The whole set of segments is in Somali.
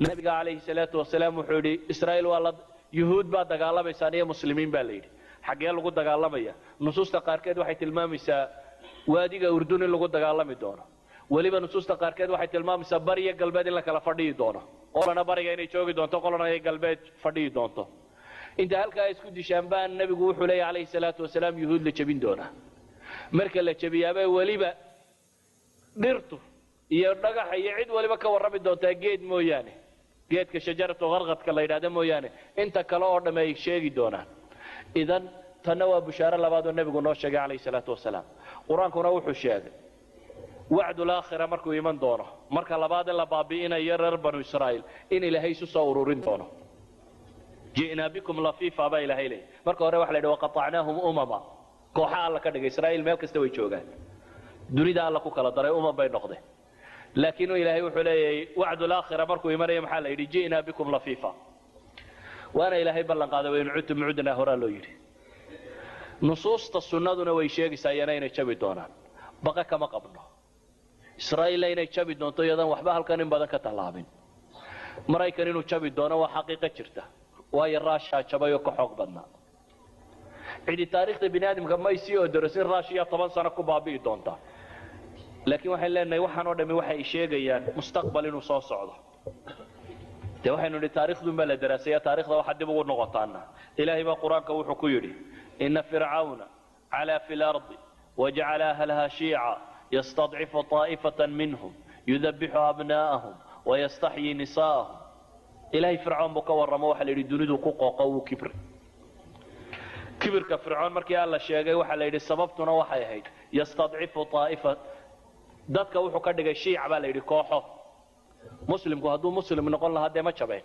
Nabiga calayhi salaatu wasalaam wuxuu yidhi Israa'iil waa la yuhuud baa dagaalamaysaan iyo muslimiin baa la yidhi. Xaggee lagu dagaalamaya? Nusuusta qaarkeed waxay tilmaamaysaa waadiga Urdun in lagu dagaalami doono. Weliba nusuusta qaarkeed waxay tilmaamaysaa bariya galbeed in la kala fadhiyi doono, qolana bariga inay joogi doonto, qolana ay galbeed fadhiyi doonto. Inta halkaa isku dishaan baa nabigu wuxuu leeyahy calayhi salaatu wasalaam yuhuud la jebin doonaa. Marka la jebiyaabay weliba dhirtu iyo dhagaxa iyo cid waliba ka warrami doontaa, geed mooyaane, geedka shajaratu qarqadka la yidhahda mooyaane, inta kale oo dhamme ay sheegi doonaan. Idan tanna waa bushaaro labaad oo nebigu noo sheegay calayhi salaatu wasalaam. Qur-aankuna wuxuu sheegay wacdul aakhira markuu iman doono, marka labaad in la baabi'inayo reer banu Israa'iil, in Ilaahay isu soo ururin doono. Ji'naa bikum lafiifa baa Ilaahay leeyay. Marka hore waxa la yidhi waqatacnaahum umama, kooxa Alla ka dhigay. Israa'iil meel kasta way joogaan, dunida Alla ku kala daray, umam bay noqdeen. Laakiin Ilaahay wuxuu leeyahay wacdul aakhira markuu imanayo maxaa la yidhi? Ji'naa bikum lafiifa. Waana Ilaahay ballan qaaday, wain cudtum cudnaa, horaa loo yidhi. Nusuusta sunnaduna way sheegaysaa iyana inay jabi doonaan. Baqa kama qabno Israa'iilna inay jabi doonto iyadan waxba halkan in badan ka tallaabin. Maraykan inuu jabi doono waa xaqiiqo jirta, waayo Raashaa jabay oo ka xoog badnaa. Cidi taariikhda bini aadamka may sii odorosin Raashiya 10 sano ku baabi'i doonta. Laakiin waxaan leenahay waxaan oo dhammi waxay sheegayaan mustaqbal inuu soo socdo. Dee waxaynu nidhi taariikhdun baa la daraasaya, taarikhda waxaad dib ugu noqotaana. Ilaahay baa qur-aanka wuxuu ku yidhi ina fircawna calaa fi lardi wajacala ahlaha shiica yastadcifu taa'ifatan minhum yudabixu abnaa'ahum wayastaxyii nisaa'ahum. Ilaahay Fircoon buu ka warramo, waxaa la yidhi dunidu ku qooqo, wuu kibri. Kibirka Fircoon markii Alla sheegay waxaa la yidhi sababtuna waxay ahayd yastadcifu taa'ifa, dadka wuxuu ka dhigay shiic baa la yidhi, kooxo. Muslimku hadduu muslim noqon lahaa dee ma jabeen,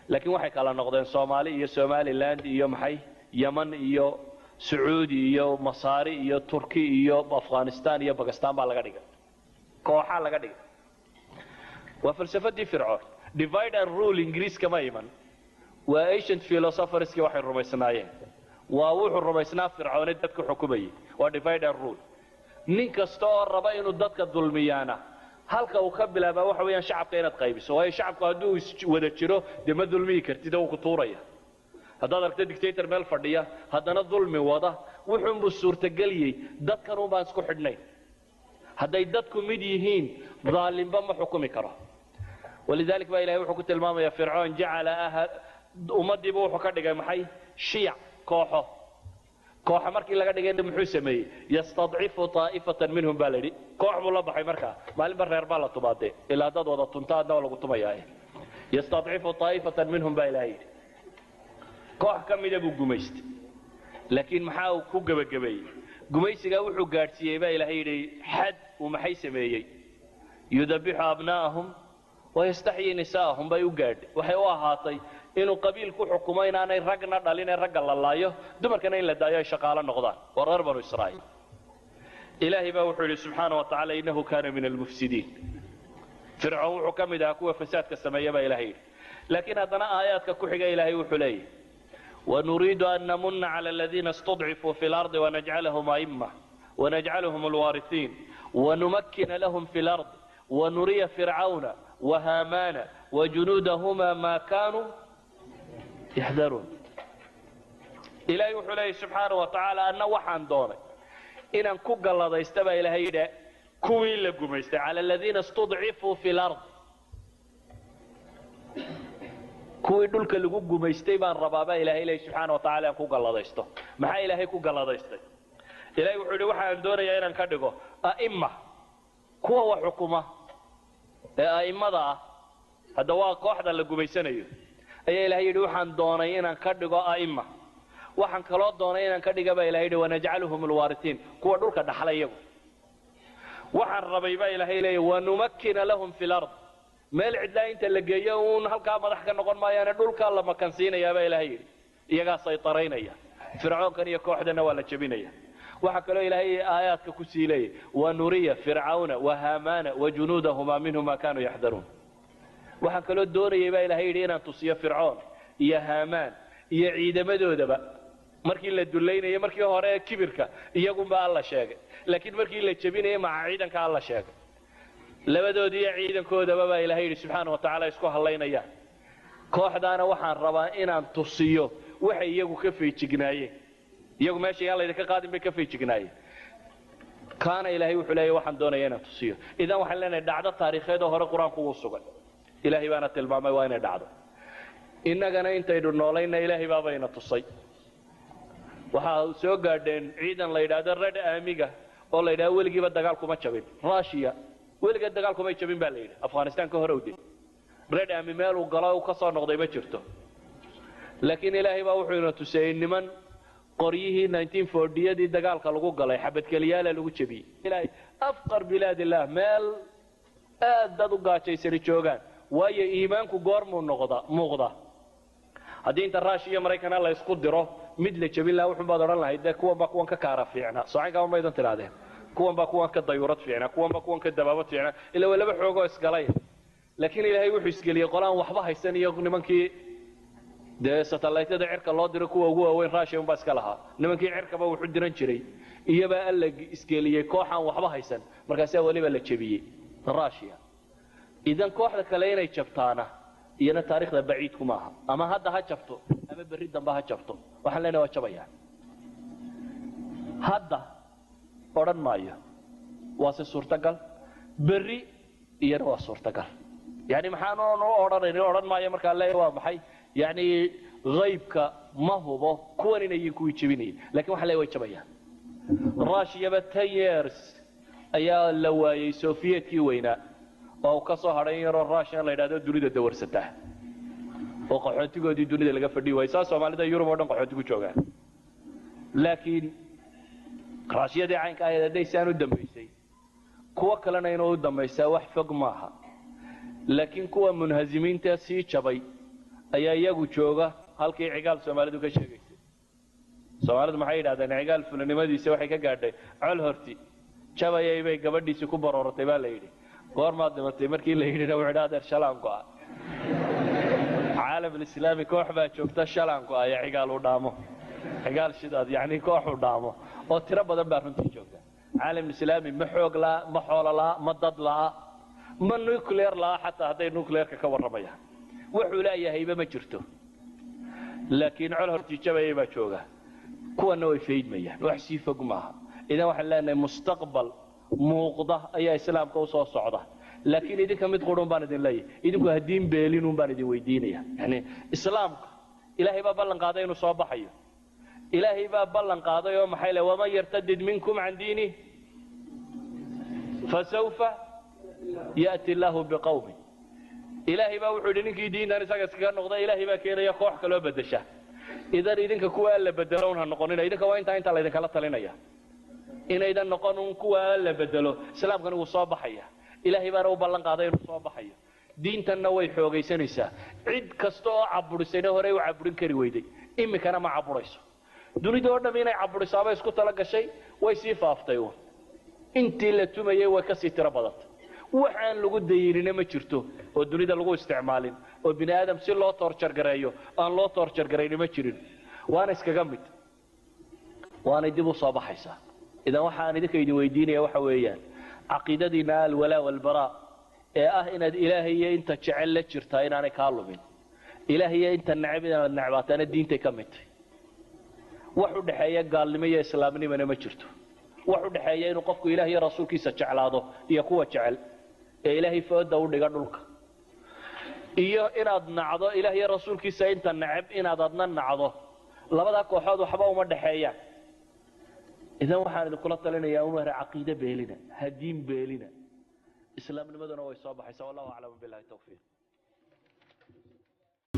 laakiin waxay kala noqdeen Soomaali iyo Somaliland iyo maxay Yeman iyo Sacuudi iyo Masaari iyo Turki iyo Afghanistan iyo Bakistan baa laga dhigay, kooxaa laga dhigay. Waa falsafadii Fircoon, divide and rule. Ingiriiska ma iman, waa ancient philosopherski waxay rumaysnaayeen. Waa wuxuu rumaysnaa Fircoone dadku xukumayay waa divide and rule. Nin kasta oo raba inuu dadka dulmiyaana halka uu ka bilaabaa waxa weeyaan shacabka inaad qaybiso, waayo shacabku hadduu wada jiro dee ma dulmiyi kartid oo wuu ku tuuraya. Haddaad aragto dictator meel fadhiya haddana dulmi wada, wuxuunbuu suurtageliyey dadkan un baan isku xidhnayn. Hadday dadku mid yihiin daalimba ma xukumi karo. Walidalik baa Ilahay wuxuu ku tilmaamaya Fircoon jacala aha ummaddiiba wuxuu ka dhigay maxay? Shiyac, kooxo. Kooxa markii laga dhigay muxuu sameeyey? Yastadcifu taa'ifatan minhum baa la yidhi, koox buu la baxay. Markaa maalinba reer baa la tumaadee, ilaa haddaad wada tunto adna waa lagu tumayaa. Yastadcifu taa'ifatan minhum baa Ilahay yidhi, koox ka mida buu gumaystay. Laakiin maxaa uu ku gebagabeeyey? Gumaysigaa wuxuu gaadhsiiyey baa Ilahay yidhi xad uu maxay sameeyey? Yudabixu abnaa'ahum wayastaxyii nisaa'ahum bay u gaadhay. Waxay u ahaatay inuu qabiil ku xukumo inaanay ragna dhalin ee ragga la laayo, dumarkana in la daayo ay shaqaalo noqdaan. Waa reer banu Israa'iil. Ilaahay baa wuxuu yidhi subxaana wa tacala innahu kaana min almufsidiin. Fircoon wuxuu ka mid ahaa kuwa fasaadka sameeya baa Ilahay yidhi. Laakiin haddana aayaadka ku xiga Ilaahay wuxuu leeyahy ونريد أن نمن على الذين استضعفوا في الأرض ونجعلهم أئمة ونجعلهم الوارثين ونمكن لهم في الأرض ونري فرعون وهامان وجنودهما ما كانوا يحذرون. إلهي wuxuu leeyahy subxaana wa tacaala anna waxaan doonay inaan ku galladaysta baa Ilaahay yidhi kuwii la gumaystay, cala aladiina istudcifuu fi lard, kuwii dhulka lagu gumaystay baan rabaa baa Ilahay leeyahy subxaana wa tacala aan ku galladaysto. Maxaa Ilaahay ku galladaystay? Ilahay wuxuu yidhi waxaan doonayaa inaan ka dhigo a'imma, kuwa wax xukuma ee a'immada ah. Hadda waa kooxda la gumaysanayo ayaa Ilahay yidhi waxaan doonay inaan ka dhigo a'imma. Waxaan kaloo doonay inaan ka dhiga baa Ilahay yidhi wanajcaluhum alwaaritiin, kuwa dhulka dhaxla iyagu. Waxaan rabay baa Ilahay leeyahy wanumakkina lahum fi lard, meel cidlaa inta la geeyo uun halkaa madax ka noqon maayaane dhulkaa la makansiinayaa baa Ilahay yidhi, iyagaa saytaraynaya. Fircoonkan iyo kooxdana waa la jebinaya. Waxaa kaloo Ilaahay aayaadka ku sii leeyay wanuriya fircawna wahaamaana wajunuudahumaa minhum ma kaanuu yaxdaruun. Waxaan kaloo doonayay baa Ilahay yidhi inaan tusiyo Fircoon iyo Haamaan iyo ciidamadoodaba. Markii la dullaynayay markii hore kibirka iyagunbaa Alla sheegay, laakiin markii la jebinayay maca ciidanka Alla sheegay. Labadoodiiyo ciidankoodaba baa Ilahay yidhi subxaana wa tacaala isku hallaynayaan. Kooxdaana waxaan rabaa inaan tusiyo waxay iyagu ka feejignaayeen. Iyagu meesha yaan laydinka qaadin bay ka feejignaayeen. Kaana Ilaahay wuxuu leeyahy waxaan doonaya inaan tusiyo. Idan waxaan leenahay dhacdo taariikheed oo hore Qur-aanku wuu sugay, Ilaahay baana tilmaamay waa inay dhacdo. Innagana intaynu noolayna Ilaahay baabayna tusay. Waxaa soo gaadheen ciidan la yidhaahdo Red Army-ga oo la yidhahdo weligiiba dagaal kuma jabin. Russia weligeed dagaal kumay jabin baa la yidhi Afghanistan ka hor owde. Red Army meeluu galo uu ka soo noqday ma jirto, laakiin Ilaahay baa wuxuu ina tuseeyey niman qoryihii 1940-yadii dagaalka lagu galay xabadkeliyaala lagu jebiyey. Ilaahay أفقر بلاد الله, meel aad dad u gaajaysani joogaan. Waayo, iimaanku goormuu noqda muuqda? Haddii inta Ruush iyo Maraykana la isku diro mid la jebin lahaa, wuxun baad odhan lahayd dee kuwan baa kuwan ka kaara fiicnaa. Socaynkaama maydan tidhaahdeen kuwan baa kuwan ka dayuurad fiicnaa, kuwan baa kuwan ka dabaabad fiicnaa? Ila waa laba xoogoo isgalay. Laakiin Ilaahay wuxuu isgeliyey qolaan waxba haysan iyo nimankii dee satellite-yada cirka loo diro kuwa ugu waaweyn Russia unbaa iska lahaa, nimankii cirkaba wuxu diran jiray iyobaa Alla isgeliyey kooxaan waxba haysan. Markaasaa weliba la jebiyey Russia. Idan kooxda kale inay jabtaana iyana taarikhda baciidku maaha. Ama hadda ha jabto ama berri dambe ha jabto, waxaan leenahay waa jabayaan. Hadda odhan maayo, waase suurtagal. Berri iyana waa suurtagal. Yani maxaan u odhanayni odhan maayo markaa leeya waa maxay? Yani haybka ma hubo kuwan inayin kuwii jebinayay, lakin waxaan leeya way jabayaan. Rushiyaba 10 years ayaa la waayey Sovietkii weynaa oo uu ka soo hadhay in yaroo Russian la yidhahdo dunida dawarsataa oo qaxoontigoodii dunida laga fadhiyi waayey. Saa Soomaalida Yurub oo dhan qaxoonti ku joogaan. Laakiin Ruushiyadii caynka ahayd hadday saan u dambaysay, kuwo kalena inuu u dambaysaa wax fog maaha. Laakiin kuwa munhazimiinta sii jabay ayaa iyagu jooga halkii Cigaal Soomaalidu ka sheegaysay. Soomaalidu maxay yidhahdeen? Cigaal fulanimadiisa waxay ka gaadhay col horti jabayay bay gabadhiisii ku barooratay baa la yidhi. Goormaad dhimatay markii la yidhina, wuxuu yidhi: "Adeer, shalaan go'a." Caalam alislaami koox baa joogta shalaan go'aya, Cigaal uu dhaamo, Cigaal shidaad, yacni koox uu dhaamo oo tiro badan baa runtii joogta. Caalam islaami ma xoog la'a, ma xoolo la'a, ma dad la'a, ma nuclear la'a. Xataa hadday nuclearka ka warramayaan, wuxuu leeyahayba ma jirto. Laakiin col hortii jabayay baa jooga, kuwana way faydmayaan, wax sii fog maaha. Idan waxaan leenahay mustaqbal muuqda ayaa islaamka usoo socda. Laakiin idinka mid qurun baan idin leeyahay: idinku haddiin beelinun baan idin weydiinaya. Yani islaamka Ilaahay baa ballan qaaday inuu soo baxayo. Ilaahay baa ballan qaaday oo maxay le? ومن يرتد منكم عن دينه فسوف يأتي الله بقوم. Ilaahay baa wuxuu yidhi ninkii diintan isaga iskaga noqda, Ilaahay baa keenaya koox kaloo bedesha. Idan idinka kuwa Alla bedelo un ha noqonina. Idinka waa intaa intaa laydinkala talinaya, inaydan noqon un kuwa Alla bedelo. Islaamkani wuu soo baxaya, Ilaahay baana u ballan qaaday inuu soo baxayo. Diintanna way xoogaysanaysaa. Cid kasta oo caburisayna horey u caburin kari weyday, iminkana ma caburayso. Dunida oo dham inay caburisaabay isku tala gashay, way sii faaftay uun. Intii la tumayay way kasii tiro badatay. Waxaan lagu dayinina ma jirto oo dunida lagu isticmaalin oo bini aadam si loo torture gareeyo aan loo torture garayni ma jirin. Waana iskaga mid, waanay dib u soo baxaysaa. Idan waxaan idinka idin weydiinaya waxa weeyaan caqiidadiina الولاء والبراء ee ah inaad Ilaahay iyo inta jecel la jirtaa inaanay kaa lumin, Ilaahay iyo inta necab inaad necbaataana diintay ka mid tahay. Wax u dhexeeya gaalnimo iyo islaamnimona ma jirto. Wax u dhexeeya inuu qofku Ilaah iyo rasuulkiisa jeclaado iyo kuwa jecel ee Ilaahay fooda u dhiga dhulka, iyo inaad nacdo Ilaah iyo rasuulkiisa inta neceb inaad adna nacdo, labadaa kooxood waxba uma dhexeeyaan. Idan waxaan idinkula talinayaa umar caqiide beelina, hadiin beelina. Islaamnimaduna way soo baxaysaa. والله أعلم, بالله التوفيق.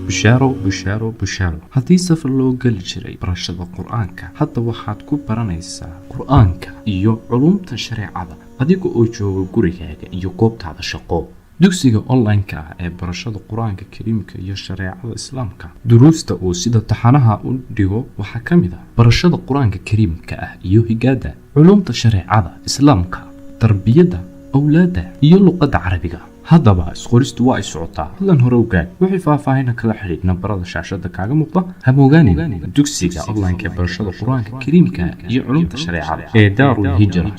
Bushaaro, bushaaro, bushaaro! Haddii safar loo geli jiray barashada Qur-aanka, hadda waxaad ku baranaysaa Qur-aanka iyo culumta shareecada adiga oo jooga gurigaaga iyo goobtaada shaqo. Dugsiga online-ka ah ee barashada Qur-aanka Kariimka iyo shareecada Islaamka, duruusta uu sida taxanaha u dhigo waxaa ka mid ah barashada Qur-aanka Kariimka ah iyo higaada, culumta shareecada Islaamka, tarbiyadda awlaadda iyo luqadda Carabiga. Haddaba isqoristu waa ay socotaa, fadlan hore ogaad. Wixii faahfaahina kala xidhiidh nambarada shaashada kaaga muuqda. Hamoogaanin dugsiga online-ka ee barashada Qur-aanka Kariimka iyo culumta shareecada ee Daarul Hijra.